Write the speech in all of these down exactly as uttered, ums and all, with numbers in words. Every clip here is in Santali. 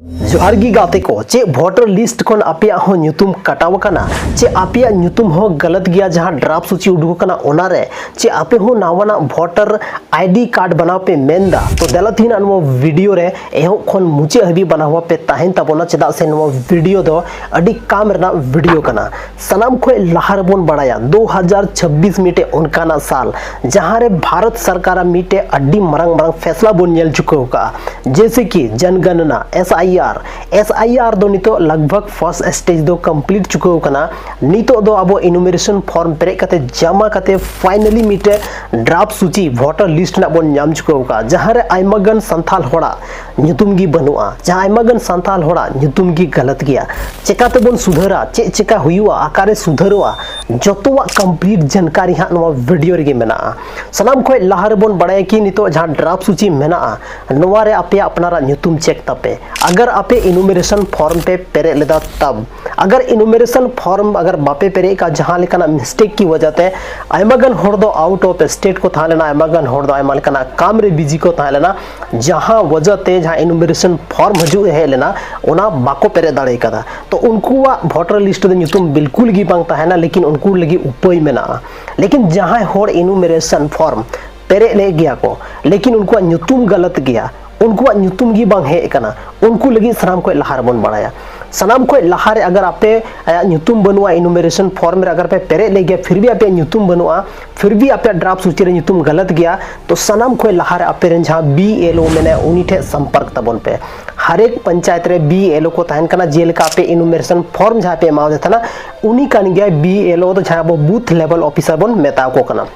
ᱡᱚᱦᱟᱨ ᱜᱮ ᱜᱟᱛᱮ ᱠᱚ, ᱪᱮᱫ ᱵᱷᱳᱴᱟᱨ ᱞᱤᱥᱴ ᱠᱷᱚᱱ ᱟᱯᱮᱭᱟᱜ ᱦᱚᱸ ᱧᱩᱛᱩᱢ ᱠᱟᱴᱟᱣ ᱟᱠᱟᱱᱟ? ᱪᱮᱫ ᱟᱯᱮᱭᱟᱜ ᱧᱩᱛᱩᱢ ᱦᱚᱸ ᱜᱟᱞᱟᱛ ᱜᱮᱭᱟ ᱡᱟᱦᱟᱸ ᱰᱨᱟᱯ ᱥᱩᱪᱤ ᱩᱰᱩᱠ ᱟᱠᱟᱱᱟ ᱚᱱᱟᱨᱮ? ᱪᱮᱫ ᱟᱯᱮ ᱦᱚᱸ ᱱᱟᱣᱟᱱᱟᱜ ᱵᱷᱳᱴᱟᱨ ᱟᱭᱰᱤ ᱠᱟᱨᱰ ᱵᱮᱱᱟᱣ ᱯᱮ ᱢᱮᱱᱫᱟ? ᱛᱚ ᱫᱮᱞᱟ ᱛᱮᱦᱮᱧ ᱱᱚᱣᱟ ᱵᱷᱤᱰᱤᱭᱳ ᱨᱮ ᱮᱦᱚᱵ ᱠᱷᱚᱱ ᱢᱩᱪᱟᱹᱫ ᱦᱟᱹᱵᱤᱡ ᱵᱮᱱᱟᱣ ᱯᱮ ᱛᱟᱦᱮᱱ ᱛᱟᱵᱚᱱᱟ, ᱪᱮᱫᱟᱜ ᱥᱮ ᱱᱚᱣᱟ ᱵᱷᱤᱰᱤᱭᱳ ᱫᱚ ᱟᱹᱰᱤ ᱠᱟᱢ ᱨᱮᱱᱟᱜ ᱵᱷᱤᱰᱤᱭᱳ ᱠᱟᱱᱟ᱾ ᱥᱟᱱᱟᱢ ᱠᱷᱚᱱ ᱞᱟᱦᱟ ᱨᱮᱵᱚᱱ ᱵᱟᱲᱟᱭᱟ ᱫᱩ ᱦᱟᱡᱟᱨ ᱪᱷᱟᱵᱵᱤᱥ ᱢᱤᱫᱴᱮᱡ ᱚᱱᱠᱟᱱᱟᱜ ᱥᱟᱞ, ᱡᱟᱦᱟᱸ ᱨᱮ ᱵᱷᱟᱨᱚᱛ ᱥᱚᱨᱠᱟᱨᱟᱜ ᱢᱤᱫᱴᱮᱡ ᱟᱹᱰᱤ ᱢᱟᱨᱟᱝ ᱢᱟᱨᱟᱝ ᱯᱷᱮᱥᱞᱟ ᱵᱚᱱ ᱧᱮᱞ ᱪᱩᱠᱟᱹᱣ ᱠᱟᱜᱼᱟ, ᱡᱮᱭᱥᱮ ᱠᱤ ᱡᱚᱱᱜᱚᱱᱚᱱᱟ, S I R. S I ᱟᱨ ᱫᱚ ᱱᱤᱛᱚᱜ ᱞᱟᱜᱽ ᱵᱷᱟᱜᱽ ᱯᱷᱟᱨᱥᱴ ᱥᱴᱮᱡᱽ ᱫᱚ ᱠᱚᱢᱯᱞᱤᱴ ᱪᱩᱠᱟᱹᱣ ᱠᱟᱱᱟ᱾ ᱱᱤᱛᱚᱜ ᱫᱚ ᱟᱵᱚ ᱤᱱᱩᱢᱟᱨᱮᱥᱚᱱ ᱯᱷᱚᱨᱢ ᱯᱮᱨᱮᱡ ᱠᱟᱛᱮ ᱡᱟᱢᱟ ᱠᱟᱛᱮ ᱯᱷᱟᱭᱱᱟᱞᱤ ᱢᱤᱫᱴᱮᱡ ᱰᱨᱟᱯ ᱥᱩᱪᱤ, ᱵᱷᱳᱴᱟᱨ ᱞᱤᱥᱴ ᱨᱮᱱᱟᱜ ᱵᱚᱱ ᱧᱟᱢ ᱪᱩᱠᱟᱹᱣ ᱠᱟᱜᱼᱟ, ᱡᱟᱦᱟᱸ ᱨᱮ ᱟᱭᱢᱟ ᱜᱟᱱ ᱥᱟᱱᱛᱟᱞ ᱦᱚᱲᱟᱜ ᱧᱩᱛᱩᱢ ᱜᱮ ᱵᱟᱹᱱᱩᱜᱼᱟ, ᱡᱟᱦᱟᱸ ᱟᱭᱢᱟ ᱜᱟᱱ ᱥᱟᱱᱛᱟᱞ ᱦᱚᱲᱟᱜ ᱧᱩᱛᱩᱢ ᱜᱮ ᱜᱟᱞᱟᱛ ᱜᱮᱭᱟ᱾ ᱪᱮᱠᱟ ᱛᱮᱵᱚᱱ ᱥᱩᱫᱷᱟᱹᱨᱟ? ᱪᱮᱫ ᱪᱮᱠᱟ ᱦᱩᱭᱩᱜᱼᱟ? ᱚᱠᱟᱨᱮ ᱥᱩᱫᱷᱟᱹᱨᱚᱜᱼᱟ? ᱡᱚᱛᱚᱣᱟᱜ ᱠᱚᱢᱯᱞᱤᱴ ᱡᱟᱱᱠᱟᱨᱤ ᱦᱟᱸᱜ ᱱᱚᱣᱟ ᱵᱷᱤᱰᱤᱭᱳ ᱨᱮᱜᱮ ᱢᱮᱱᱟᱜᱼᱟ᱾ ᱥᱟᱱᱟᱢ ᱠᱷᱚᱱ ᱞᱟᱦᱟ ᱨᱮᱵᱚᱱ ᱵᱟᱲᱟᱭᱟ ᱠᱤ ᱱᱤᱛᱚᱜ ᱡᱟᱦᱟᱸ ᱰᱨᱟᱯ ᱥᱩᱪᱤ ᱢᱮᱱᱟᱜᱼᱟ, ᱱᱚᱣᱟ ᱨᱮ ᱟᱯᱮᱭᱟᱜ ᱟᱯᱱᱟᱨᱟᱜ ᱧᱩᱛᱩᱢ ᱪᱮᱠ ᱛᱟᱯᱮ᱾ ᱟᱜᱟᱨ ᱟᱯᱮ ᱤᱱᱩᱢᱟᱨᱮᱥᱚᱱ ᱯᱷᱚᱨᱢ ᱯᱮ ᱯᱮᱨᱮᱡ ᱞᱮᱫᱟ ᱛᱟᱵ, ᱟᱜᱟᱨ ᱤᱱᱩᱢᱟᱨᱮᱥᱚᱱ ᱯᱷᱚᱨᱢ ᱟᱜᱟᱨ ᱵᱟᱯᱮ ᱯᱮᱨᱮᱡ ᱠᱟᱜ ᱡᱟᱦᱟᱸ ᱞᱮᱠᱟᱱᱟᱜ ᱢᱤᱥᱴᱮᱠ ᱠᱤ ᱣᱟᱡᱟ ᱛᱮ ᱟᱭᱢᱟ ᱜᱟᱱ ᱦᱚᱲ ᱫᱚ ᱟᱣᱩᱴ ᱚᱯᱷ ᱥᱴᱮᱴ ᱠᱚ ᱛᱟᱦᱮᱸ ᱞᱮᱱᱟ, ᱟᱭᱢᱟ ᱜᱟᱱ ᱦᱚᱲ ᱫᱚ ᱟᱭᱢᱟ ᱞᱮᱠᱟᱱᱟᱜ ᱠᱟᱢ ᱨᱮ ᱵᱤᱡᱤ ᱠᱚ ᱛᱟᱦᱮᱸ ᱞᱮᱱᱟ, ᱡᱟᱦᱟᱸ ᱣᱟᱡᱟ ᱛᱮ ᱡᱟᱦᱟᱸ ᱤᱱᱩᱢᱟᱨᱮᱥᱚᱱ ᱯᱷᱚᱨᱢ ᱦᱤᱡᱩᱜ ᱦᱮᱡ ᱞᱮᱱᱟ ᱚᱱᱟ ᱵᱟᱠᱚ ᱯᱮᱨᱮᱡ ᱫᱟᱲᱮ ᱠᱟᱫᱟ᱾ ᱛᱚ ᱩᱱᱠᱩᱣᱟᱜ ᱵᱷᱳᱴᱟᱨ ᱞᱤᱥᱴ ᱨᱮ ᱧᱩᱛᱩᱢ ᱵᱤᱞᱠᱩᱞ ᱜᱮ ᱵᱟᱝ ᱛᱟᱦᱮᱱᱟ, ᱞᱮᱠᱤᱱ ᱩᱱᱠᱩ ᱞᱟᱹᱜᱤᱫ ᱩᱯᱟᱹᱭ ᱢᱮᱱᱟᱜᱼᱟ᱾ ᱞᱮᱠᱤᱱ ᱡᱟᱦᱟᱸᱭ ᱦᱚᱲ ᱤᱱᱩᱢᱟᱨᱮᱥᱚᱱ ᱯᱷᱚᱨᱢ ᱯᱮᱨᱮᱡ ᱞᱮᱫ ᱜᱮᱭᱟ ᱠᱚ, ᱞᱮᱠᱤᱱ ᱩᱱᱠᱩᱣᱟᱜ ᱧᱩᱛᱩᱢ ᱜᱟᱞᱟᱛ ᱜᱮᱭᱟ, ᱩᱱᱠᱩᱣᱟᱜ ᱧᱩᱛᱩᱢ ᱜᱮ ᱵᱟᱝ ᱦᱮᱡ ᱟᱠᱟᱱᱟ, ᱩᱱᱠᱩ ᱞᱟᱹᱜᱤᱫ ᱥᱟᱱᱟᱢ ᱠᱷᱚᱱ ᱞᱟᱦᱟ ᱨᱮᱵᱚᱱ ᱵᱟᱲᱟᱭᱟ᱾ ᱥᱟᱱᱟᱢ ᱠᱷᱚᱱ ᱞᱟᱦᱟ ᱨᱮ ᱟᱜᱟᱨ ᱟᱯᱮ ᱟᱭᱟᱜ ᱧᱩᱛᱩᱢ ᱵᱟᱹᱱᱩᱜᱼᱟ ᱤᱱᱩᱢᱟᱨᱮᱥᱚᱱ ᱯᱷᱚᱨᱢ ᱨᱮ, ᱟᱜᱟᱨ ᱯᱮ ᱯᱮᱨᱮᱡ ᱞᱮᱫ ᱜᱮᱭᱟ, ᱯᱷᱤᱨ ᱵᱷᱤ ᱟᱯᱮᱭᱟᱜ ᱧᱩᱛᱩᱢ ᱵᱟᱹᱱᱩᱜᱼᱟ, ᱯᱷᱤᱨ ᱵᱷᱤ ᱟᱯᱮᱭᱟᱜ ᱰᱨᱟᱯ ᱥᱩᱪᱤ ᱨᱮ ᱧᱩᱛᱩᱢ ᱜᱟᱞᱟᱛ ᱜᱮᱭᱟ, ᱛᱚ ᱥᱟᱱᱟᱢ ᱠᱷᱚᱱ ᱞᱟᱦᱟ ᱨᱮ ᱟᱯᱮ ᱨᱮᱱ ᱡᱟᱦᱟᱸ ᱵᱤ ᱮᱞ ᱳ ᱢᱮᱱᱟᱭᱟ ᱩᱱᱤ ᱴᱷᱮᱱ ᱥᱚᱢᱯᱚᱨᱠ ᱛᱟᱵᱚᱱ ᱯᱮ᱾ ᱦᱟᱨᱮᱠ ᱯᱚᱧᱪᱟᱭᱮᱛ ᱨᱮ ᱵᱤ ᱮᱞ ᱳ ᱠᱚ ᱛᱟᱦᱮᱱ ᱠᱟᱱᱟ, ᱡᱮᱞᱮᱠᱟ ᱟᱯᱮ ᱤᱱᱩᱢᱟᱨᱮᱥᱚᱱ ᱯᱷᱚᱨᱢ ᱡᱟᱦᱟᱸ ᱯᱮ ᱮᱢᱟᱣᱟᱫᱮ ᱛᱟᱦᱮᱱᱟ, ᱩᱱᱤ ᱠᱟᱱ ᱜᱮᱭᱟᱭ ᱵᱤ ᱮᱞ ᱳ ᱫᱚ, ᱡᱟᱦᱟᱸ ᱟᱵᱚ ᱵᱩᱛᱷ ᱞᱮᱵᱮᱞ ᱚᱯᱷᱤᱥᱟᱨ ᱵᱚᱱ ᱢᱮᱛᱟ ᱠᱚ ᱠᱟᱱᱟ᱾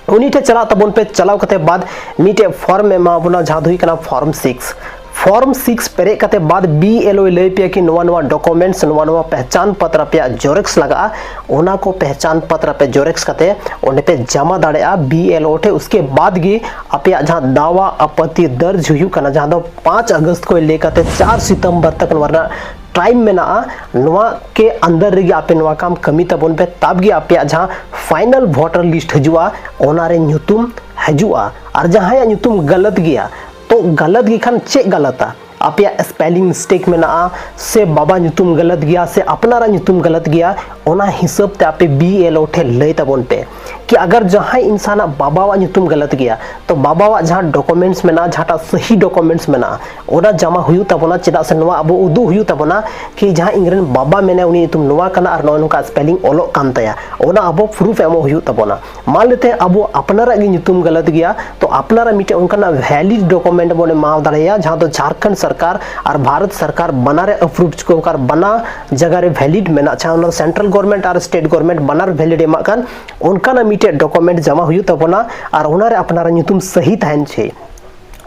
ᱩᱱᱤ ᱴᱷᱮᱱ ᱪᱟᱞᱟᱜ ᱛᱟᱵᱚᱱ ᱯᱮ᱾ ᱪᱟᱞᱟᱣ ᱠᱟᱛᱮ ᱵᱟᱫ ᱢᱤᱫᱴᱮᱡ ᱯᱷᱚᱨᱢ ᱮᱢᱟ ᱵᱚᱱᱟ, ᱡᱟᱦᱟᱸ ᱫᱚ ᱦᱩᱭᱩᱜ ᱠᱟᱱᱟ ᱯᱷᱚᱨᱢ ᱥᱤᱠᱥ᱾ ᱯᱷᱚᱨᱢ ᱥᱤᱠᱥ ᱯᱮᱨᱮᱡ ᱠᱟᱛᱮ ᱵᱟᱫ ᱵᱤ ᱮᱞ ᱳᱭ ᱞᱟᱹᱭ ᱯᱮᱭᱟ ᱠᱤ ᱱᱚᱣᱟ ᱱᱚᱣᱟ ᱰᱚᱠᱩᱢᱮᱱᱴᱥ, ᱱᱚᱣᱟ ᱱᱚᱣᱟ ᱯᱮᱦᱪᱟᱱ ᱯᱚᱛᱨᱚ ᱟᱯᱮᱭᱟᱜ ᱡᱮᱨᱚᱠᱥ ᱞᱟᱜᱟᱜᱼᱟ, ᱚᱱᱟ ᱠᱚ ᱯᱮᱦᱪᱟᱱ ᱯᱚᱛᱨᱚ ᱯᱮ ᱡᱮᱨᱚᱠᱥ ᱠᱟᱛᱮ ᱚᱸᱰᱮ ᱯᱮ ᱡᱟᱢᱟ ᱫᱟᱲᱮᱭᱟᱜᱼᱟ ᱵᱤ ᱮᱞ ᱳ ᱴᱷᱮᱱ᱾ ᱩᱥᱠᱮ ᱵᱟᱫ ᱜᱮ ᱟᱯᱮᱭᱟᱜ ᱡᱟᱦᱟᱸ ᱫᱟᱣᱟ ᱟᱯᱟᱛᱤ ᱫᱟᱨᱡᱽ ᱦᱩᱭᱩᱜ ᱠᱟᱱᱟ, ᱡᱟᱦᱟᱸ ᱫᱚ ᱯᱟᱸᱪ ᱟᱜᱚᱥᱴ ᱠᱷᱚᱱ ᱞᱟᱹᱭ ᱠᱟᱛᱮ ᱪᱟᱨ ᱥᱤᱛᱚᱢᱵᱚᱨ ᱛᱚᱠ ᱱᱚᱣᱟ ᱨᱮᱱᱟᱜ ᱴᱟᱭᱤᱢ ᱢᱮᱱᱟᱜᱼᱟ᱾ ᱱᱚᱣᱟ ᱠᱮ ᱟᱱᱫᱟᱨ ᱨᱮᱜᱮ ᱟᱯᱮ ᱱᱚᱣᱟ ᱠᱟᱢ ᱠᱟᱹᱢᱤ ᱛᱟᱵᱚᱱ ᱯᱮ, ᱛᱟᱵ ᱜᱮ ᱟᱯᱮᱭᱟᱜ ᱡᱟᱦᱟᱸ ᱯᱷᱟᱭᱱᱟᱞ ᱵᱷᱳᱴᱟᱨ ᱞᱤᱥᱴ ᱦᱤᱡᱩᱜᱼᱟ, ᱚᱱᱟ ᱨᱮ ᱧᱩᱛᱩᱢ ᱦᱤᱡᱩᱜᱼᱟ᱾ ᱟᱨ ᱡᱟᱦᱟᱸᱭᱟᱜ ᱧᱩᱛᱩᱢ ᱜᱟᱞᱟᱛ ᱜᱮᱭᱟ, ᱛᱚ ᱜᱟᱞᱟᱛ ᱜᱮ ᱠᱷᱟᱱ ᱪᱮᱫ ᱜᱟᱞᱟᱛᱟ? ᱟᱯᱮᱭᱟᱜ ᱥᱯᱮᱞᱤᱝ ᱢᱤᱥᱴᱮᱠ ᱢᱮᱱᱟᱜᱼᱟ, ᱥᱮ ᱵᱟᱵᱟ ᱧᱩᱛᱩᱢ ᱜᱟᱞᱟᱛ ᱜᱮᱭᱟ, ᱥᱮ ᱟᱯᱱᱟᱨᱟᱜ ᱧᱩᱛᱩᱢ ᱜᱟᱞᱟᱛ ᱜᱮᱭᱟ, ᱚᱱᱟ ᱦᱤᱥᱟᱹᱵ ᱛᱮ ᱟᱯᱮ ᱵᱤ ᱮᱞ ᱳ ᱴᱷᱮᱱ ᱞᱟᱹᱭ ᱛᱟᱵᱚᱱ ᱯᱮ ᱠᱤ ᱟᱜᱟᱨ ᱡᱟᱦᱟᱸᱭ ᱤᱱᱥᱟᱱᱟᱜ ᱵᱟᱵᱟᱣᱟᱜ ᱧᱩᱛᱩᱢ ᱜᱟᱞᱟᱛ ᱜᱮᱭᱟ, ᱛᱚ ᱵᱟᱵᱟᱣᱟᱜ ᱡᱟᱦᱟᱸ ᱰᱚᱠᱩᱢᱮᱱᱴᱥ ᱢᱮᱱᱟᱜᱼᱟ, ᱡᱟᱦᱟᱸᱴᱟᱜ ᱥᱟᱹᱦᱤ ᱰᱚᱠᱩᱢᱮᱱᱴᱥ ᱢᱮᱱᱟᱜᱼᱟ, ᱚᱱᱟ ᱡᱟᱢᱟ ᱦᱩᱭᱩᱜ ᱛᱟᱵᱚᱱᱟ᱾ ᱪᱮᱫᱟᱜ ᱥᱮ ᱱᱚᱣᱟ ᱟᱵᱚ ᱩᱫᱩᱜ ᱦᱩᱭᱩᱜ ᱛᱟᱵᱚᱱᱟ ᱠᱤ ᱡᱟᱦᱟᱸ ᱤᱧᱨᱮᱱ ᱵᱟᱵᱟ ᱢᱮᱱᱟᱭ, ᱩᱱᱤ ᱧᱩᱛᱩᱢ ᱱᱚᱣᱟ ᱠᱟᱱᱟ ᱟᱨ ᱱᱚᱜᱼᱚ ᱱᱚᱝᱠᱟ ᱥᱯᱮᱞᱤᱝ ᱚᱞᱚᱜ ᱠᱟᱱ ᱛᱟᱭᱟ, ᱚᱱᱟ ᱟᱵᱚ ᱯᱨᱩᱯᱷ ᱮᱢᱚᱜ ᱦᱩᱭᱩᱜ ᱛᱟᱵᱚᱱᱟ᱾ ᱢᱟᱱ ᱞᱮᱛᱮ ᱟᱵᱚ ᱟᱯᱱᱟᱨᱟᱜ ᱜᱮ ᱧᱩᱛᱩᱢ ᱜᱟᱞᱟᱛ ᱜᱮᱭᱟ, ᱛᱚ ᱟᱯᱱᱟᱨᱟᱜ ᱢᱤᱫᱴᱮᱱ ᱚᱱᱠᱟᱱᱟᱜ ᱵᱷᱮᱞᱤᱰ ᱰᱚᱠᱩᱢᱮᱱᱴ ᱵᱚᱱ ᱮᱢᱟᱣ ᱫᱟᱲᱮᱭᱟᱭᱟ, ᱡᱟᱦᱟᱸ ᱫᱚ ᱡᱷᱟᱲᱠᱷᱚᱸᱰ ᱥᱚᱨᱠᱟᱨ ᱟᱨ ᱵᱷᱟᱨᱚᱛ ᱥᱚᱨᱠᱟᱨ ᱵᱟᱱᱟᱨ ᱮ ᱟᱯᱨᱩᱵᱷ ᱪᱩᱠᱟᱹᱣ ᱟᱠᱟᱫ, ᱵᱟᱱᱟᱨ ᱡᱟᱭᱜᱟ ᱨᱮ ᱵᱷᱮᱞᱤᱰ ᱢᱮᱱᱟᱜ, ᱪᱟᱦᱮ ᱚᱱᱟ ᱥᱮᱱᱴᱨᱟᱞ ᱜᱚᱵᱷᱚᱨᱢᱮᱱᱴ ᱟᱨ ᱥᱴᱮᱴ ᱜᱚᱵᱷᱚᱨᱢᱮᱱᱴ ᱵᱟᱱᱟᱨ ᱵᱷᱮᱞᱤᱰ ᱮᱢᱟᱜ ᱠᱟᱱ, ᱚᱱᱠᱟᱱᱟᱜ ᱢᱤᱫᱴᱮᱱ ᱰᱚᱠᱩᱢᱮᱱᱴ ᱡᱚᱢᱟ ᱦᱩᱭᱩᱜ ᱛᱟᱵᱚᱱᱟ ᱟᱨ ᱚᱱᱟᱨᱮ ᱟᱯᱱᱟᱨᱟᱜ ᱧᱩᱛᱩᱢ ᱥᱟᱹᱦᱤ ᱛᱟᱦᱮᱱ ᱪᱟᱹᱦᱤ᱾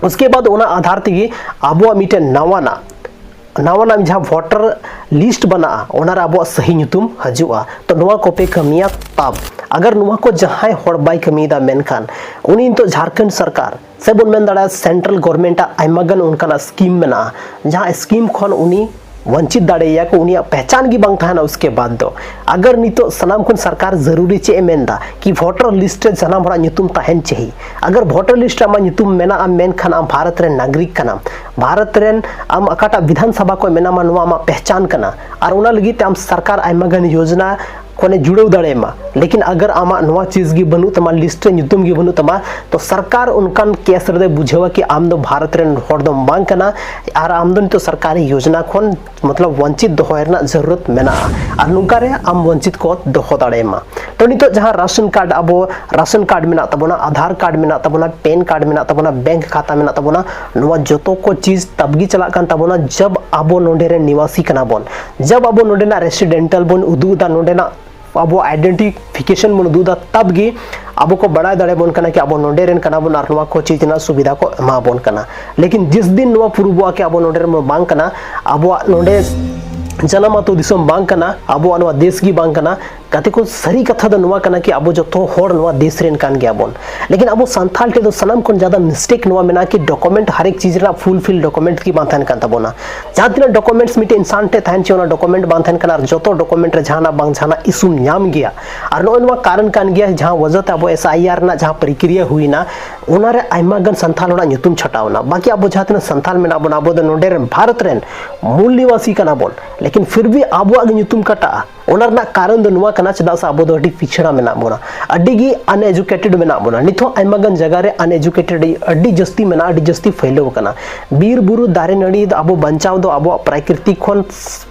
ᱩᱥᱠᱮ ᱵᱟᱫ ᱚᱱᱟ ᱟᱫᱷᱟᱨ ᱛᱮᱜᱮ ᱟᱵᱚᱣᱟᱜ ᱢᱤᱫᱴᱮᱱ ᱱᱟᱣᱟᱱᱟᱜ, ᱱᱟᱣᱟᱱᱟᱜ ᱡᱟᱦᱟᱸ ᱵᱷᱳᱴᱟᱨ ᱞᱤᱥᱴ ᱵᱮᱱᱟᱜᱼᱟ, ᱚᱱᱟᱨᱮ ᱟᱵᱚᱣᱟᱜ ᱥᱟᱹᱦᱤ ᱧᱩᱛᱩᱢ ᱦᱤᱡᱩᱜᱼᱟ᱾ ᱛᱚ ᱱᱚᱣᱟ ᱠᱚᱯᱮ ᱠᱟᱹᱢᱤᱭᱟ ᱛᱟᱵ᱾ ᱟᱜᱟᱨ ᱱᱚᱣᱟ ᱠᱚ ᱡᱟᱦᱟᱸᱭ ᱦᱚᱲ ᱵᱟᱭ ᱠᱟᱹᱢᱤᱭᱮᱫᱟ, ᱢᱮᱱᱠᱷᱟᱱ ᱩᱱᱤ ᱱᱤᱛᱚᱜ ᱡᱷᱟᱲᱠᱷᱚᱸᱰ ᱥᱚᱨᱠᱟᱨ ᱥᱮ ᱵᱚᱱ ᱢᱮᱱ ᱫᱟᱲᱮᱭᱟᱜᱼᱟ ᱥᱮᱱᱴᱨᱟᱞ ᱜᱚᱵᱷᱚᱨᱢᱮᱱᱴ ᱟᱜ ᱟᱭᱢᱟ ᱜᱟᱱ ᱚᱱᱠᱟᱱᱟᱜ ᱥᱠᱤᱢ ᱢᱮᱱᱟᱜᱼᱟ, ᱡᱟᱦᱟᱸ ᱥᱠᱤᱢ ᱠᱷᱚᱱ ᱩᱱᱤ ᱵᱚᱧᱪᱤᱛ ᱫᱟᱲᱮᱭᱟᱭᱟ ᱠᱚ, ᱩᱱᱤᱭᱟᱜ ᱯᱮᱦᱪᱟᱱ ᱜᱮ ᱵᱟᱝ ᱛᱟᱦᱮᱱᱟ᱾ ᱩᱥᱠᱮ ᱵᱟᱫ ᱫᱚ ᱟᱜᱟᱨ ᱱᱤᱛᱚᱜ ᱥᱟᱱᱟᱢ ᱠᱷᱚᱱ ᱥᱚᱨᱠᱟᱨ ᱡᱟᱹᱨᱩᱨᱤ ᱪᱮᱫ ᱮ ᱢᱮᱱᱫᱟ ᱠᱤ ᱵᱷᱳᱴᱟᱨ ᱞᱤᱥᱴ ᱨᱮ ᱥᱟᱱᱟᱢ ᱦᱚᱲᱟᱜ ᱧᱩᱛᱩᱢ ᱛᱟᱦᱮᱱ ᱪᱟᱹᱦᱤ᱾ ᱟᱜᱟᱨ ᱵᱷᱳᱴᱟᱨ ᱞᱤᱥᱴ ᱨᱮ ᱟᱢᱟᱜ ᱧᱩᱛᱩᱢ ᱢᱮᱱᱟᱜᱼᱟ, ᱢᱮᱱᱠᱷᱟᱱ ᱟᱢ ᱵᱷᱟᱨᱚᱛ ᱨᱮᱱ ᱱᱟᱜᱚᱨᱤᱠ ᱠᱟᱱᱟᱢ, ᱵᱷᱟᱨᱚᱛ ᱨᱮᱱ ᱟᱢ ᱚᱠᱟᱴᱟᱜ ᱵᱤᱫᱷᱟᱱ ᱥᱚᱵᱷᱟ ᱠᱷᱚᱱ ᱢᱮᱱᱟᱢᱟ, ᱱᱚᱣᱟ ᱟᱢᱟᱜ ᱯᱮᱦᱪᱟᱱ ᱠᱟᱱᱟ, ᱟᱨ ᱚᱱᱟ ᱞᱟᱹᱜᱤᱫ ᱛᱮ ᱟᱢ ᱥᱚᱨᱠᱟᱨ ᱟᱭᱢᱟ ᱜᱟᱱ ᱭᱳᱡᱽᱱᱟ ᱠᱷᱚᱱᱮ ᱡᱩᱲᱟᱹᱣ ᱫᱟᱲᱮᱭᱟᱢᱟ᱾ ᱞᱮᱠᱤᱱ ᱟᱜᱟᱨ ᱟᱢᱟᱜ ᱱᱚᱣᱟ ᱪᱤᱡᱽ ᱜᱮ ᱵᱟᱹᱱᱩᱜ ᱛᱟᱢᱟ, ᱞᱤᱥᱴ ᱨᱮ ᱧᱩᱛᱩᱢ ᱜᱮ ᱵᱟᱹᱱᱩᱜ ᱛᱟᱢᱟ, ᱛᱚ ᱥᱚᱨᱠᱟᱨ ᱚᱱᱠᱟᱱ ᱠᱮᱥ ᱨᱮᱫᱚᱭ ᱵᱩᱡᱷᱟᱹᱣᱟ ᱠᱤ ᱟᱢ ᱫᱚ ᱵᱷᱟᱨᱚᱛ ᱨᱮᱱ ᱦᱚᱲ ᱫᱚᱢ ᱵᱟᱝ ᱠᱟᱱᱟ ᱟᱨ ᱟᱢ ᱫᱚ ᱱᱤᱛᱚᱜ ᱥᱚᱨᱠᱟᱨᱤ ᱭᱳᱡᱽᱱᱟ ᱠᱷᱚᱱ ᱢᱚᱛᱞᱚᱵ ᱵᱚᱧᱪᱤᱛ ᱫᱚᱦᱚᱭ ᱨᱮᱱᱟᱜ ᱡᱟᱹᱨᱩᱲᱟᱛ ᱢᱮᱱᱟᱜᱼᱟ᱾ ᱟᱨ ᱱᱚᱝᱠᱟ ᱨᱮ ᱟᱢ ᱵᱚᱧᱪᱤᱛ ᱠᱚ ᱫᱚᱦᱚ ᱫᱟᱲᱮᱭᱟᱢᱟ᱾ ᱛᱚ ᱱᱤᱛᱚᱜ ᱡᱟᱦᱟᱸ ᱨᱟᱥᱚᱱ ᱠᱟᱨᱰ, ᱟᱵᱚ ᱨᱟᱥᱚᱱ ᱠᱟᱨᱰ ᱢᱮᱱᱟᱜ ᱛᱟᱵᱚᱱᱟ, ᱟᱫᱷᱟᱨ ᱠᱟᱨᱰ ᱢᱮᱱᱟᱜ ᱛᱟᱵᱚᱱᱟ, ᱯᱮᱱ ᱠᱟᱨᱰ ᱢᱮᱱᱟᱜ ᱛᱟᱵᱚᱱᱟ, ᱵᱮᱝᱠ ᱠᱷᱟᱛᱟ ᱢᱮᱱᱟᱜ ᱛᱟᱵᱚᱱᱟ, ᱱᱚᱣᱟ ᱡᱚᱛᱚ ᱠᱚ ᱪᱤᱡᱽ ᱛᱟᱵ ᱜᱮ ᱪᱟᱞᱟᱜ ᱠᱟᱱ ᱛᱟᱵᱚᱱᱟ ᱡᱟᱵ ᱟᱵᱚ ᱱᱚᱰᱮ ᱨᱮᱱ ᱱᱤᱣᱟᱥᱤ ᱠᱟᱱᱟ ᱵᱚᱱ, ᱡᱟᱵ ᱟᱵᱚ ᱱᱚᱰᱮᱱᱟᱜ ᱨᱮᱥᱤᱰᱮᱱᱴᱟᱞ ᱵᱚᱱ ᱩᱫᱩᱜ ᱮᱫᱟ, ᱱᱚᱰᱮᱱᱟᱜ ᱟᱵᱚ ᱟᱭᱰᱮᱱᱴᱤᱯᱷᱤᱠᱮᱥᱚᱱ ᱵᱚᱱ ᱩᱫᱩᱜ ᱮᱫᱟ, ᱛᱟᱵ ᱜᱮ ᱟᱵᱚ ᱠᱚ ᱵᱟᱲᱟᱭ ᱫᱟᱲᱮᱭᱟᱵᱚᱱ ᱠᱟᱱᱟ ᱠᱤ ᱟᱵᱚ ᱱᱚᱰᱮ ᱨᱮᱱ ᱠᱟᱱᱟ ᱵᱚᱱ ᱟᱨ ᱱᱚᱣᱟ ᱠᱚ ᱪᱤᱡᱽ ᱨᱮᱱᱟᱜ ᱥᱩᱵᱤᱫᱷᱟ ᱠᱚ ᱮᱢᱟ ᱵᱚᱱ ᱠᱟᱱᱟ᱾ ᱞᱮᱠᱤᱱ ᱡᱤᱥ ᱫᱤᱱ ᱱᱚᱣᱟ ᱯᱨᱩᱵᱷᱚᱜᱼᱟ ᱠᱤ ᱟᱵᱚ ᱱᱚᱰᱮ ᱨᱮᱱ ᱵᱟᱝ ᱠᱟᱱᱟ, ᱟᱵᱚᱣᱟᱜ ᱱᱚᱰᱮ ᱡᱟᱱᱟᱢ ᱟᱹᱛᱩ ᱫᱤᱥᱚᱢ ᱵᱟᱝ ᱠᱟᱱᱟ, ᱟᱵᱚᱣᱟᱜ ᱱᱚᱣᱟ ᱫᱮᱥ ᱜᱮ ᱵᱟᱝ ᱠᱟᱱᱟ, ᱜᱟᱛᱮ ᱠᱚ, ᱥᱟᱹᱨᱤ ᱠᱟᱛᱷᱟ ᱫᱚ ᱱᱚᱣᱟ ᱠᱟᱱᱟ ᱠᱤ ᱟᱵᱚ ᱡᱚᱛᱚ ᱦᱚᱲ ᱱᱚᱣᱟ ᱫᱮᱥ ᱨᱮᱱ ᱠᱟᱱ ᱜᱮᱭᱟ ᱵᱚᱱ, ᱞᱮᱠᱤᱱ ᱟᱵᱚ ᱥᱟᱱᱛᱟᱲ ᱴᱷᱮᱱ ᱫᱚ ᱥᱟᱱᱟᱢ ᱠᱷᱚᱱ ᱡᱟᱫᱟ ᱢᱤᱥᱴᱮᱠ ᱱᱚᱣᱟ ᱢᱮᱱᱟᱜᱼᱟ ᱠᱤ ᱰᱚᱠᱩᱢᱮᱱᱴ, ᱦᱟᱨ ᱮᱠ ᱪᱤᱡᱽ ᱨᱮᱱᱟᱜ ᱯᱷᱩᱞ ᱯᱷᱤᱞ ᱰᱚᱠᱩᱢᱮᱱᱴ ᱜᱮ ᱵᱟᱝ ᱛᱟᱦᱮᱱ ᱠᱟᱱ ᱛᱟᱵᱚᱱᱟ᱾ ᱡᱟᱦᱟᱸ ᱛᱤᱱᱟᱹᱜ ᱰᱚᱠᱩᱢᱮᱱᱴᱥ ᱢᱤᱫᱴᱮᱱ ᱤᱱᱥᱟᱱ ᱴᱷᱮᱱ ᱛᱟᱦᱮᱱ ᱪᱚ, ᱚᱱᱟ ᱰᱚᱠᱩᱢᱮᱱᱴ ᱵᱟᱝ ᱛᱟᱦᱮᱱ ᱠᱟᱱᱟ, ᱟᱨ ᱡᱚᱛᱚ ᱰᱚᱠᱩᱢᱮᱱᱴ ᱨᱮ ᱡᱟᱦᱟᱱᱟᱜ ᱵᱟᱝ ᱡᱟᱦᱟᱱᱟᱜ ᱤᱥᱩᱢ ᱧᱟᱢ ᱜᱮᱭᱟ᱾ ᱟᱨ ᱱᱚᱜᱼᱚᱭ ᱱᱚᱣᱟ ᱠᱟᱨᱚᱱ ᱠᱟᱱ ᱜᱮᱭᱟ, ᱡᱟᱦᱟᱸ ᱣᱟᱡᱟᱛᱮ ᱟᱵᱚ ᱮᱥ ᱟᱭ ᱟᱨ ᱨᱮᱱᱟᱜ ᱡᱟᱦᱟᱸ ᱯᱨᱚᱠᱨᱤᱭᱟ ᱦᱩᱭᱱᱟ, ᱚᱱᱟᱨᱮ ᱟᱭᱢᱟ ᱜᱟᱱ ᱥᱟᱱᱛᱟᱲ ᱦᱚᱲᱟᱜ ᱧᱩᱛᱩᱢ ᱪᱷᱟᱴᱟᱣ ᱮᱱᱟ᱾ ᱵᱟᱠᱤ ᱟᱵᱚ ᱡᱟᱦᱟᱸ ᱛᱤᱱᱟᱹᱜ ᱥᱟᱱᱛᱟᱲ ᱢᱮᱱᱟᱜ ᱵᱚᱱᱟ, ᱟᱵᱚ ᱫᱚ ᱱᱚᱰᱮ ᱨᱮᱱ ᱵᱷᱟᱨᱚᱛ ᱨᱮᱱ ᱢᱩᱞ ᱱᱤᱵᱟᱥᱤ ᱠᱟᱱᱟ ᱵᱚᱱ, ᱞᱮᱠᱤᱱ ᱯᱷᱤᱨ ᱵᱷᱤ ᱟᱵᱚᱣᱟᱜ ᱜᱮ ᱧᱩᱛᱩᱢ ᱠᱟᱴᱟᱜᱼᱟ᱾ ᱚᱱᱟ ᱨᱮᱱᱟᱜ ᱠᱟᱨᱚᱱ ᱫᱚ ᱱᱚᱣᱟ ᱠᱟᱱᱟ, ᱪᱮᱫᱟᱜ ᱥᱮ ᱟᱵᱚ ᱫᱚ ᱟᱹᱰᱤ ᱯᱤᱪᱷᱲᱟ ᱢᱮᱱᱟᱜ ᱵᱚᱱᱟ, ᱟᱹᱰᱤ ᱜᱮ ᱟᱱᱮᱡᱩᱠᱮᱴᱮᱰ ᱢᱮᱱᱟᱜ ᱵᱚᱱᱟ᱾ ᱱᱤᱛ ᱦᱚᱸ ᱟᱭᱢᱟ ᱜᱟᱱ ᱡᱟᱭᱜᱟ ᱨᱮ ᱟᱱᱮᱡᱩᱠᱮᱴᱮᱰ ᱟᱹᱰᱤ ᱡᱟᱹᱥᱛᱤ ᱢᱮᱱᱟᱜᱼᱟ, ᱟᱹᱰᱤ ᱡᱟᱹᱥᱛᱤ ᱯᱷᱟᱹᱭᱞᱟᱹᱣ ᱟᱠᱟᱱᱟ᱾ ᱵᱤᱨ ᱵᱩᱨᱩ ᱫᱟᱨᱮ ᱱᱟᱹᱲᱤ ᱫᱚ ᱟᱵᱚ ᱵᱟᱧᱪᱟᱣ ᱫᱚ ᱟᱵᱚᱣᱟᱜ ᱯᱨᱟᱠᱨᱤᱛᱤᱠ ᱠᱷᱚᱱ,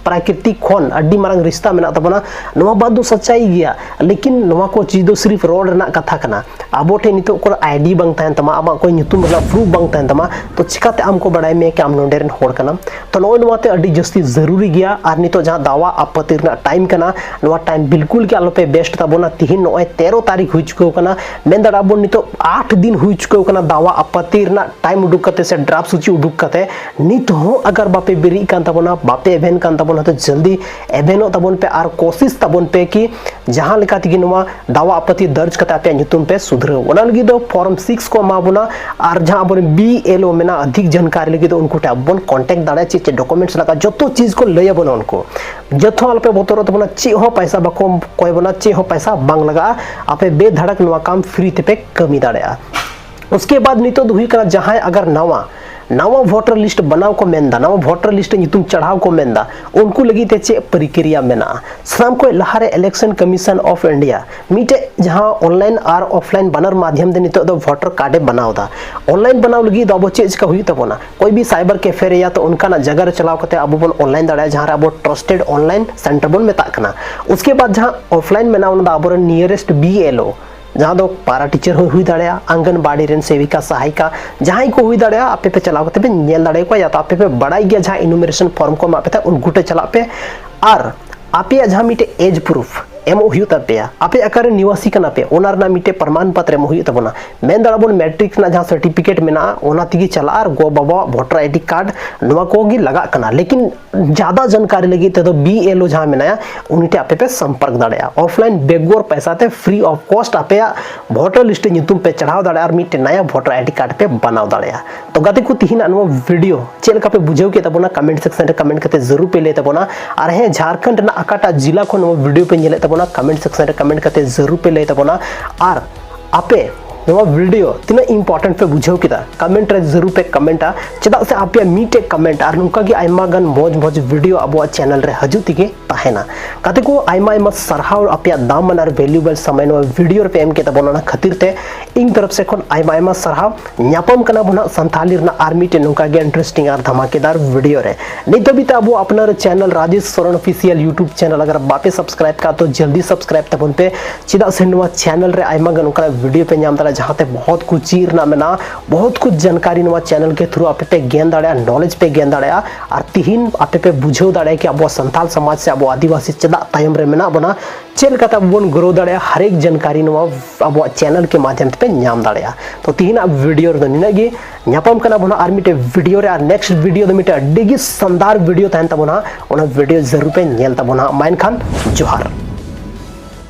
ᱯᱨᱟᱠᱨᱤᱛᱤᱠ ᱠᱷᱚᱱ ᱟᱹᱰᱤ ᱢᱟᱨᱟᱝ ᱨᱤᱥᱛᱟ ᱢᱮᱱᱟᱜ ᱛᱟᱵᱚᱱᱟ᱾ ᱱᱚᱣᱟ ᱵᱟᱛ ᱫᱚ ᱥᱟᱪᱟᱭ ᱜᱮᱭᱟ, ᱞᱮᱠᱤᱱ ᱱᱚᱣᱟ ᱠᱚ ᱪᱤᱡᱽ ᱫᱚ ᱥᱤᱨᱤᱯ ᱨᱚᱲ ᱨᱮᱱᱟᱜ ᱠᱟᱛᱷᱟ ᱠᱟᱱᱟ᱾ ᱟᱵᱚ ᱴᱷᱮᱱ ᱱᱤᱛᱚᱜ ᱠᱳᱱᱳ ᱟᱭᱰᱤ ᱵᱟᱝ ᱛᱟᱦᱮᱱ ᱛᱟᱢᱟ, ᱟᱢᱟᱜ ᱠᱳᱱᱳ ᱧᱩᱛᱩᱢ ᱨᱮᱱᱟᱜ ᱯᱨᱩᱯᱷ ᱵᱟᱝ ᱛᱟᱦᱮᱱ ᱛᱟᱢᱟ, ᱛᱚ ᱪᱤᱠᱟᱛᱮ ᱟᱢ ᱠᱚ ᱵᱟᱲᱟᱭ ᱢᱮᱭᱟ ᱠᱤ ᱟᱢ ᱱᱚᱰᱮ ᱨᱮᱱ ᱦᱚᱲ ᱠᱟᱱᱟᱢ? ᱛᱚ ᱱᱚᱜᱼᱚᱭ ᱱᱚᱣᱟ ᱛᱮ ᱟᱹᱰᱤ ᱡᱟᱹᱥᱛᱤ ᱡᱟᱹᱨᱩᱨᱤ ᱜᱮᱭᱟ᱾ ᱟᱨ ᱱᱤᱛᱚᱜ ᱡᱟᱦᱟᱸ ᱫᱟᱣᱟ ᱟᱯᱟᱛᱤ ᱨᱮᱱᱟᱜ ᱴᱟᱭᱤᱢ ᱠᱟᱱᱟ, ᱱᱚᱣᱟ ᱴᱟᱭᱤᱢ ᱵᱤᱞᱠᱩᱞ ᱜᱮ ᱟᱞᱚᱯᱮ ᱵᱮᱥᱴ ᱛᱟᱵᱚᱱᱟ᱾ ᱛᱤᱦᱤᱧ ᱱᱚᱜᱼᱚᱭ ᱛᱮᱨᱚ ᱛᱟᱹᱨᱤᱠᱷ ᱦᱩᱭ ᱪᱩᱠᱟᱹᱣ ᱠᱟᱱᱟ, ᱢᱮᱱ ᱫᱟᱲᱮᱭᱟᱜᱼᱟ ᱵᱚᱱ ᱱᱤᱛᱚᱜ ᱟᱴ ᱫᱤᱱ ᱦᱩᱭ ᱪᱩᱠᱟᱹᱣ ᱠᱟᱱᱟ ᱫᱟᱣᱟ ᱟᱯᱟᱛᱤ ᱨᱮᱱᱟᱜ ᱴᱟᱭᱤᱢ ᱩᱰᱩᱠ ᱠᱟᱛᱮ ᱥᱮ ᱰᱨᱟᱯ ᱥᱩᱪᱤ ᱩᱰᱩᱠ ᱠᱟᱛᱮ᱾ ᱱᱤᱛ ᱦᱚᱸ ᱟᱜᱟᱨ ᱵᱟᱯᱮ ᱵᱮᱨᱮᱫ ᱠᱟᱱ ᱛᱟᱵᱚᱱᱟ, ᱵᱟᱯᱮ ᱮᱵᱷᱮᱱ ᱠᱟᱱ ᱛᱟᱵᱚᱱᱟ, ᱛᱚ ᱡᱚᱞᱫᱤ ᱮᱵᱷᱮᱱᱚᱜ ᱛᱟᱵᱚᱱ ᱯᱮ ᱟᱨ ᱠᱳᱥᱤᱥ ᱛᱟᱵᱚᱱ ᱯᱮ ᱠᱤ ᱡᱟᱦᱟᱸ ᱞᱮᱠᱟ ᱛᱮᱜᱮ ᱱᱚᱣᱟ ᱫᱟᱣᱟ ᱟᱯᱟᱛᱤ ᱫᱚᱨᱡᱽ ᱠᱟᱛᱮ ᱟᱯᱮᱭᱟᱜ ᱧᱩᱛᱩᱢ ᱯᱮ ᱥᱩᱫᱷᱨᱟᱹᱣ᱾ ᱚᱱᱟ ᱞᱟᱹᱜᱤᱫ ᱫᱚ ᱯᱷᱚᱨᱢ ᱥᱤᱠᱥ ᱠᱚ ᱮᱢᱟ ᱵᱚᱱᱟ, ᱟᱨ ᱡᱟᱦᱟᱸ ᱟᱵᱚᱨᱮᱱ ᱵᱤ ᱮᱞ ᱳ ᱢᱮᱱᱟᱜᱼᱟ, ᱚᱫᱷᱤᱠ ᱡᱟᱱᱠᱟᱨᱤ ᱞᱟᱹᱜᱤᱫ ᱫᱚ ᱩᱱᱠᱩ ᱴᱷᱮᱱ ᱟᱵᱚ ᱵᱚᱱ ᱠᱚᱱᱴᱮᱠᱴ ᱫᱟᱲᱮᱭᱟᱜᱼᱟ, ᱪᱮᱫ ᱪᱮᱫ ᱰᱚᱠᱩᱢᱮᱱᱴᱥ ᱞᱟᱜᱟᱜᱼᱟ, ᱡᱚᱛᱚ ᱪᱤᱡᱽ ᱠᱚ ᱞᱟᱹᱭ ᱟᱵᱚᱱᱟ ᱩᱱᱠᱩ᱾ ᱡᱚᱛᱚ ᱟᱞᱚᱯᱮ ᱵᱚᱛᱚᱨᱚᱜ ᱛᱟᱵᱚᱱᱟ, ᱪᱮᱫ ᱦᱚᱸ ᱯᱚᱭᱥᱟ ᱵᱟᱠᱚ ᱠᱚᱭ ᱵᱚᱱᱟ, ᱪᱮᱫ ᱦᱚᱸ ᱯᱚᱭᱥᱟ ᱵᱟᱝ ᱞᱟᱜᱟᱜᱼᱟ, ᱟᱯᱮ ᱵᱮᱫᱷᱟᱲᱟᱠ ᱱᱚᱣᱟ ᱠᱟᱢ ᱯᱷᱨᱤ ᱛᱮᱯᱮ ᱠᱟᱹᱢᱤ ᱫᱟᱲᱮᱭᱟᱜᱼᱟ᱾ ᱩᱥᱠᱮ ᱵᱟᱫ ᱱᱤᱛᱚᱜ ᱫᱚ ᱦᱩᱭᱩᱜ ᱠᱟᱱᱟ, ᱡᱟᱦᱟᱸᱭ ᱟᱜᱟᱨ ᱱᱟᱣᱟ, ᱱᱟᱣᱟ ᱵᱷᱳᱴᱟᱨ ᱞᱤᱥᱴ ᱵᱮᱱᱟᱣ ᱠᱚ ᱢᱮᱱᱫᱟ, ᱱᱟᱣᱟ ᱵᱷᱳᱴᱟᱨ ᱞᱤᱥᱴ ᱨᱮ ᱧᱩᱛᱩᱢ ᱪᱟᱲᱦᱟᱣ ᱠᱚ ᱢᱮᱱᱫᱟ, ᱩᱱᱠᱩ ᱞᱟᱹᱜᱤᱫ ᱛᱮ ᱪᱮᱫ ᱯᱨᱚᱠᱨᱤᱭᱟ ᱢᱮᱱᱟᱜᱼᱟ? ᱥᱟᱱᱟᱢ ᱠᱷᱚᱱ ᱞᱟᱦᱟᱨᱮ ᱤᱞᱮᱠᱥᱚᱱ ᱠᱚᱢᱤᱥᱚᱱ ᱚᱯᱷ ᱤᱱᱰᱤᱭᱟ ᱢᱤᱫᱴᱮᱡ ᱡᱟᱦᱟᱸ ᱚᱱᱞᱟᱭᱤᱱ ᱟᱨ ᱚᱯᱷᱞᱟᱭᱤᱱ ᱵᱟᱱᱟᱨ ᱢᱟᱫᱷᱭᱚᱢ ᱛᱮ ᱱᱤᱛᱚᱜ ᱫᱚ ᱵᱷᱳᱴᱟᱨ ᱠᱟᱨᱰ ᱮ ᱵᱮᱱᱟᱣ ᱮᱫᱟ᱾ ᱚᱱᱞᱟᱭᱤᱱ ᱵᱮᱱᱟᱣ ᱞᱟᱹᱜᱤᱫ ᱫᱚ ᱟᱵᱚ ᱪᱮᱫ ᱪᱤᱠᱟ ᱦᱩᱭᱩᱜ ᱛᱟᱵᱚᱱᱟ? ᱠᱚᱭ ᱵᱷᱤ ᱥᱟᱭᱵᱟᱨ ᱠᱮᱯᱷᱮ ᱨᱮ ᱭᱟ ᱛᱚ ᱚᱱᱠᱟᱱᱟᱜ ᱡᱟᱭᱜᱟ ᱨᱮ ᱪᱟᱞᱟᱣ ᱠᱟᱛᱮ ᱟᱵᱚ ᱵᱚᱱ ᱚᱱᱞᱟᱭᱤᱱ ᱫᱟᱲᱮᱭᱟᱜᱼᱟ, ᱡᱟᱦᱟᱸ ᱨᱮ ᱟᱵᱚ ᱴᱨᱟᱥᱴᱮᱰ ᱚᱱᱞᱟᱭᱤᱱ ᱥᱮᱱᱴᱟᱨ ᱵᱚᱱ ᱢᱮᱛᱟᱜ ᱠᱟᱱᱟ᱾ ᱩᱥᱠᱮ ᱵᱟᱫ ᱡᱟᱦᱟᱸ ᱚᱯᱷᱞᱟᱭᱤᱱ ᱢᱮᱱᱟᱜᱼᱟ, ᱚᱱᱟ ᱫᱚ ᱟᱵᱚᱨᱮᱱ ᱱᱤᱭᱟᱨᱮᱥᱴ ᱵᱤ ᱮᱞ ᱳ, ᱡᱟᱦᱟᱸ ᱫᱚ ᱯᱟᱨᱟ ᱴᱤᱪᱟᱨ ᱦᱚᱸ ᱦᱩᱭ ᱫᱟᱲᱮᱭᱟᱜᱼᱟ, ᱟᱝᱜᱟᱱᱵᱟᱲᱤ ᱨᱮᱱ ᱥᱮᱵᱤᱠᱟ ᱥᱟᱦᱟᱭᱤᱠᱟ, ᱡᱟᱦᱟᱸᱭ ᱠᱚ ᱦᱩᱭ ᱫᱟᱲᱮᱭᱟᱜᱼᱟ, ᱟᱯᱮ ᱯᱮ ᱪᱟᱞᱟᱣ ᱠᱟᱛᱮ ᱯᱮ ᱧᱮᱞ ᱫᱟᱲᱮᱭᱟᱠᱚᱣᱟ, ᱭᱟ ᱛᱚ ᱟᱯᱮ ᱯᱮ ᱵᱟᱲᱟᱭ ᱜᱮᱭᱟ ᱡᱟᱦᱟᱸ ᱤᱱᱩᱢᱟᱨᱮᱥᱚᱱ ᱯᱷᱚᱨᱢ ᱠᱚ ᱮᱢᱟᱜ ᱯᱮ ᱛᱟᱦᱮᱸᱫ, ᱩᱱᱠᱩ ᱴᱷᱮᱱ ᱪᱟᱞᱟᱜ ᱯᱮ᱾ ᱟᱨ ᱟᱯᱮᱭᱟᱜ ᱡᱟᱦᱟᱸ ᱢᱤᱫᱴᱮᱡ ᱮᱡᱽ ᱯᱨᱩᱯᱷ, ᱮᱢᱚᱜ ᱦᱩᱭᱩᱜ ᱛᱟᱯᱮᱭᱟ᱾ ᱟᱯᱮ ᱚᱠᱟᱨᱮ ᱱᱤᱣᱟᱥᱤ ᱠᱟᱱᱟ ᱯᱮ, ᱚᱱᱟ ᱨᱮᱱᱟᱜ ᱢᱤᱫᱴᱮᱡ ᱯᱨᱚᱢᱟᱱ ᱯᱚᱛᱨᱚ ᱮᱢᱚᱜ ᱦᱩᱭᱩᱜ ᱛᱟᱵᱚᱱᱟ᱾ ᱢᱮᱱ ᱫᱟᱲᱮᱭᱟᱜ ᱵᱚᱱ ᱢᱮᱴᱨᱤᱠ ᱨᱮᱱᱟᱜ ᱡᱟᱦᱟᱸ ᱥᱟᱨᱴᱤᱯᱷᱤᱠᱮᱴ ᱢᱮᱱᱟᱜᱼᱟ, ᱚᱱᱟ ᱛᱮᱜᱮ ᱪᱟᱞᱟᱜᱼᱟ, ᱟᱨ ᱜᱚ ᱵᱟᱵᱟᱣᱟᱜ ᱵᱷᱳᱴᱟᱨ ᱟᱭᱰᱤ ᱠᱟᱨᱰ, ᱱᱚᱣᱟ ᱠᱚᱜᱮ ᱞᱟᱜᱟᱜ ᱠᱟᱱᱟ᱾ ᱞᱮᱠᱤᱱ ᱡᱟᱫᱟ ᱡᱟᱱᱠᱟᱨᱤ ᱞᱟᱹᱜᱤᱫ ᱛᱮᱫᱚ ᱵᱤ ᱮᱞ ᱳ ᱡᱟᱦᱟᱸ ᱢᱮᱱᱟᱭᱟ, ᱩᱱᱤ ᱴᱷᱮᱱ ᱟᱯᱮ ᱯᱮ ᱥᱚᱢᱯᱚᱨᱠ ᱫᱟᱲᱮᱭᱟᱜᱼᱟ᱾ ᱚᱯᱷᱞᱟᱭᱤᱱ ᱵᱮᱜᱚᱨ ᱯᱚᱭᱥᱟ ᱛᱮ, ᱯᱷᱨᱤ ᱚᱯᱷ ᱠᱚᱥᱴ, ᱟᱯᱮᱭᱟᱜ ᱵᱷᱳᱴᱟᱨ ᱞᱤᱥᱴ ᱨᱮ ᱧᱩᱛᱩᱢ ᱯᱮ ᱪᱟᱲᱦᱟᱣ ᱫᱟᱲᱮᱭᱟᱜᱼᱟ ᱟᱨ ᱢᱤᱫᱴᱮᱱ ᱱᱟᱭᱟ ᱵᱷᱳᱴᱟᱨ ᱟᱭᱰᱤ ᱠᱟᱨᱰ ᱯᱮ ᱵᱮᱱᱟᱣ ᱫᱟᱲᱮᱭᱟᱜᱼᱟ᱾ ᱛᱚ ᱜᱟᱛᱮ ᱠᱚ, ᱛᱤᱦᱤᱧᱟᱜ ᱱᱚᱣᱟ ᱵᱷᱤᱰᱤᱭᱳ ᱪᱮᱫ ᱞᱮᱠᱟ ᱯᱮ ᱵᱩᱡᱷᱟᱹᱣ ᱠᱮᱫ ᱛᱟᱵᱚᱱᱟ, ᱠᱚᱢᱮᱱᱴ ᱥᱮᱠᱥᱚᱱ ᱨᱮ ᱠᱚᱢᱮᱱᱴ ᱠᱟᱛᱮ ᱡᱟᱹᱨᱩᱲ ᱯᱮ ᱞᱟᱹᱭ ᱛᱟᱵᱚᱱᱟ᱾ ᱟᱨ ᱦᱮᱸ, ᱡᱷᱟᱲᱠᱷᱚᱸᱰ ᱨᱮᱱᱟᱜ ᱚᱠᱟᱴᱟᱜ ᱡᱤᱞᱟ ᱠᱷᱚᱱ ᱱᱚᱣᱟ ᱵᱷᱤᱰᱤᱭᱳ ᱯᱮ ᱧᱮᱞᱮᱫ ᱛᱟᱵᱚᱱᱟ, ᱠᱚᱢᱮᱱᱴ ᱥᱮᱠᱥᱚᱱ ᱨᱮ ᱠᱚᱢᱮᱱᱴ ᱠᱟᱛᱮ ᱡᱟᱹᱨᱩᱲ ᱯᱮ ᱞᱟᱹᱭ ᱛᱟᱵᱚᱱᱟ᱾ ᱟᱨ ᱟᱯᱮ ᱱᱚᱣᱟ ᱵᱷᱤᱰᱤᱭᱳ ᱛᱤᱱᱟᱹᱜ ᱤᱢᱯᱚᱨᱴᱮᱱᱴ ᱯᱮ ᱵᱩᱡᱷᱟᱹᱣ ᱠᱮᱫᱟ, ᱠᱚᱢᱮᱱᱴ ᱨᱮ ᱡᱟᱹᱨᱩᱲ ᱯᱮ ᱠᱚᱢᱮᱱᱴᱟ᱾ ᱪᱮᱫᱟᱜ ᱥᱮ ᱟᱯᱮᱭᱟᱜ ᱢᱤᱫᱴᱮᱡ ᱠᱚᱢᱮᱱᱴ ᱟᱨ ᱱᱚᱝᱠᱟ ᱜᱮ ᱟᱭᱢᱟ ᱜᱟᱱ ᱢᱚᱡᱽ ᱢᱚᱡᱽ ᱵᱷᱤᱰᱤᱭᱳ ᱟᱵᱚᱣᱟᱜ ᱪᱮᱱᱮᱞ ᱨᱮ ᱦᱤᱡᱩᱜ ᱛᱮᱜᱮ ᱛᱟᱦᱮᱱᱟ᱾ ᱜᱟᱛᱮ ᱠᱚ, ᱟᱭᱢᱟ ᱟᱭᱢᱟ ᱥᱟᱨᱦᱟᱣ ᱟᱯᱮᱭᱟᱜ ᱫᱟᱢᱟᱱ ᱟᱨ ᱵᱷᱮᱞᱩᱵᱮᱞ ᱥᱚᱢᱚᱭ ᱱᱚᱣᱟ ᱵᱷᱤᱰᱤᱭᱳ ᱨᱮᱯᱮ ᱮᱢ ᱠᱮᱫ ᱛᱟᱵᱚᱱᱟ᱾ ᱚᱱᱟ ᱠᱷᱟᱹᱛᱤᱨ ᱛᱮ ᱤᱧ ᱛᱚᱨᱚᱯ ᱥᱮᱫ ᱠᱷᱚᱱ ᱟᱭᱢᱟ ᱟᱭᱢᱟ ᱥᱟᱨᱦᱟᱣ᱾ ᱧᱟᱯᱟᱢ ᱠᱟᱱᱟ ᱵᱚᱱ ᱦᱟᱸᱜ ᱥᱟᱱᱛᱷᱟᱞᱤ ᱨᱮᱱᱟᱜ ᱟᱨ ᱢᱤᱫᱴᱮᱱ ᱱᱚᱝᱠᱟ ᱜᱮ ᱤᱱᱴᱟᱨᱮᱥᱴᱤᱝ ᱟᱨ ᱫᱷᱟᱢᱟᱠᱮᱫᱟᱨ ᱵᱷᱤᱰᱤᱭᱳ ᱨᱮ᱾ ᱱᱤᱛ ᱫᱷᱟᱹᱵᱤᱡ ᱛᱮ ᱟᱵᱚ ᱟᱯᱱᱟᱨ channel Rajesh Soren official YouTube channel ᱟᱜᱟᱨ ᱵᱟᱯᱮ ᱥᱟᱵᱥᱠᱨᱟᱭᱤᱵ ᱠᱟᱜ, ᱛᱚ ᱡᱚᱞᱫᱤ ᱥᱟᱵᱥᱠᱨᱟᱭᱤᱵ ᱛᱟᱵᱚᱱ ᱯᱮ᱾ ᱪᱮᱫᱟᱜ ᱥᱮ ᱱᱚᱣᱟ ᱪᱮᱱᱮᱞ ᱨᱮ ᱟᱭᱢᱟ ᱜᱟᱱ ᱚᱱᱠᱟᱱᱟᱜ ᱵᱷᱤᱰᱤᱭᱳ ᱯᱮ ᱧᱟᱢ ᱫᱟᱲᱮᱭᱟᱜᱼᱟ, ᱡᱟᱦᱟᱸᱛᱮ ᱵᱚᱦᱩᱛ ᱠᱩᱪ ᱪᱮᱫ ᱨᱮᱱᱟᱜ ᱢᱮᱱᱟᱜᱼᱟ, ᱵᱚᱦᱩᱛ ᱠᱩᱪ ᱡᱟᱱᱠᱟᱨᱤ ᱱᱚᱣᱟ ᱪᱮᱱᱮᱞ ᱠᱮ ᱛᱷᱨᱩ ᱟᱯᱮ ᱯᱮ ᱜᱮᱱ ᱫᱟᱲᱮᱭᱟᱜᱼᱟ, ᱱᱚᱞᱮᱡᱽ ᱯᱮ ᱜᱮᱱ ᱫᱟᱲᱮᱭᱟᱜᱼᱟ᱾ ᱟᱨ ᱛᱤᱦᱤᱧ ᱟᱯᱮ ᱯᱮ ᱵᱩᱡᱷᱟᱹᱣ ᱫᱟᱲᱮᱭᱟᱜᱼᱟ ᱠᱤ ᱟᱵᱚ ᱥᱟᱱᱛᱟᱞ ᱥᱚᱢᱟᱡᱽ ᱥᱮ ᱟᱵᱚ ᱟᱹᱫᱤᱵᱟᱹᱥᱤ ᱪᱮᱫᱟᱜ ᱛᱟᱭᱚᱢ ᱨᱮ ᱢᱮᱱᱟᱜ ᱵᱚᱱᱟ, ᱪᱮᱫ ᱞᱮᱠᱟᱛᱮ ᱟᱵᱚ ᱵᱚᱱ ᱜᱨᱳ ᱫᱟᱲᱮᱭᱟᱜᱼᱟ, ᱦᱟᱨᱮᱠ ᱡᱟᱱᱠᱟᱨᱤ ᱱᱚᱣᱟ ᱟᱵᱚᱣᱟᱜ ᱪᱮᱱᱮᱞ ᱠᱮ ᱢᱟᱫᱷᱭᱚᱢ ᱛᱮᱯᱮ ᱧᱟᱢ ᱫᱟᱲᱮᱭᱟᱜᱼᱟ᱾ ᱛᱚ ᱛᱤᱦᱤᱧᱟᱜ ᱵᱷᱤᱰᱤᱭᱳ ᱨᱮᱫᱚ ᱱᱤᱱᱟᱹᱜ ᱜᱮ᱾ ᱧᱟᱯᱟᱢ ᱠᱟᱱᱟ ᱵᱚᱱ ᱦᱟᱸᱜ ᱟᱨ ᱢᱤᱫᱴᱮᱡ ᱵᱷᱤᱰᱤᱭᱳ ᱨᱮ, ᱟᱨ ᱱᱮᱠᱥᱴ ᱵᱷᱤᱰᱤᱭᱳ ᱫᱚ ᱢᱤᱫᱴᱮᱡ ᱟᱹᱰᱤ ᱜᱮ ᱥᱟᱱᱫᱟᱨ ᱵᱷᱤᱰᱤᱭᱳ ᱛᱟᱦᱮᱱ ᱛᱟᱵᱚᱱᱟ, ᱚᱱᱟ ᱵᱷᱤᱰᱤᱭᱳ ᱡᱟᱹᱨᱩᱲ ᱯᱮ ᱧᱮᱞ ᱛᱟᱵᱚᱱᱟ᱾ ᱢᱟ ᱮᱱᱠᱷᱟᱱ ᱡᱚᱦᱟᱨ᱾